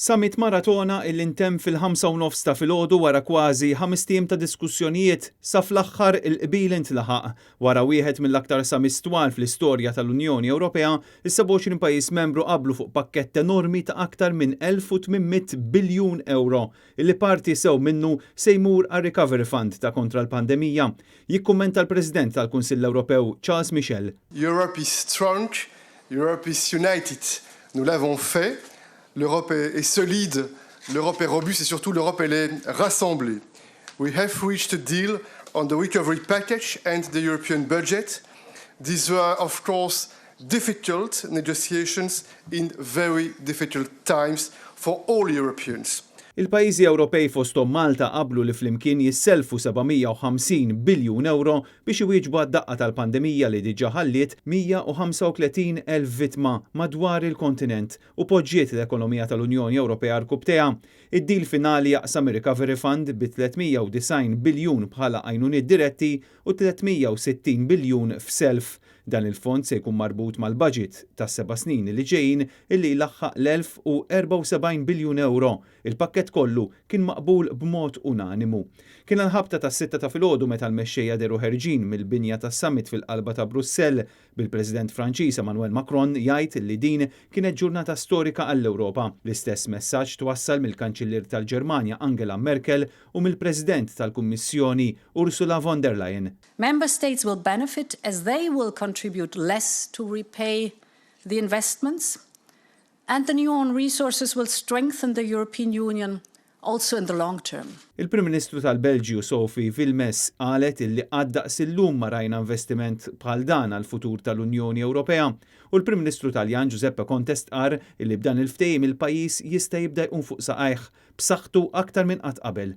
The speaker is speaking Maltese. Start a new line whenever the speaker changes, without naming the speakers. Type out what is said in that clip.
Summit maratona illi ntemm fil-5:30 ta' filgħodu wara kważi 5 ijiem ta' diskussjonijiet. Sa fl-aħħar il-qbil intlaħaq. Wara wieħed mill-aktar summits twal fl-istorja tal-Unjoni Ewropea, is-27 pajjiż membru qablu fuq pakkett enormi ta' aktar minn 1800 biljun euro, illi parti sew minnu se jmur għal Recovery Fund ta' kontra l-pandemija. Jikkummenta l-President tal-Kunsill Ewropew, Charles Michel.
Europe is strong, Europe is united. Nous l'avons fait. L'Europe est solide, l'Europe est robuste et surtout l'Europe, elle est rassemblée. We have reached a deal on the recovery package and the European budget. These were, of course, difficult negotiations in very difficult times for all Europeans.
Il-pajjiżi Ewropej, fosthom Malta, qablu li flimkien jisselfu 750 biljun euro biex iwieġbu għad-daqqa tal-pandemija li diġà ħalliet 135 elf vittma madwar il-kontinent u poġġiet l-ekonomija tal-Unjoni Ewropea għarkupptejha. Id-deal finali jaqsam ir-Recovery Fund bi 390 biljun bħala għajnuniet diretti u 360 biljun f'self. Dan il-fond se jkun marbut mal-budget ta' 7 snin li ġejjin illi jlaħħaq l-1074 biljun euro. Il-pakket kollu kien maqbul b'mod unanimu. Kien għal-ħabta tas-6 ta' filgħodu meta l-mexxejja dehru ħerġin mill-binja tas-summit fil-qalba ta' Brussell, bil-President Franċiż Emmanuel Macron jgħid li din kienet ġurnata storika għall-Ewropa. L-istess messaġġ twassal mill-Kanċillier tal-Ġermanja Angela Merkel u mill-President tal-Kummissjoni Ursula von der Leyen.
Member states will benefit as they will contribute less to repay the investments, and the new own resources will strengthen the European Union also in the long term.
Il-Prim Ministru tal-Belġju Sophie Wilmès qalet illi qatt daqs illum ma rajna investiment bħal dan għal futur tal-Unjoni Ewropea, u l-Prim Ministru Taljan Giuseppe Conte stqar illi b'dan il-ftehim il-pajjiż jista' jibda jqum fuq saqajh b'saħħtu aktar minn qatt qabel.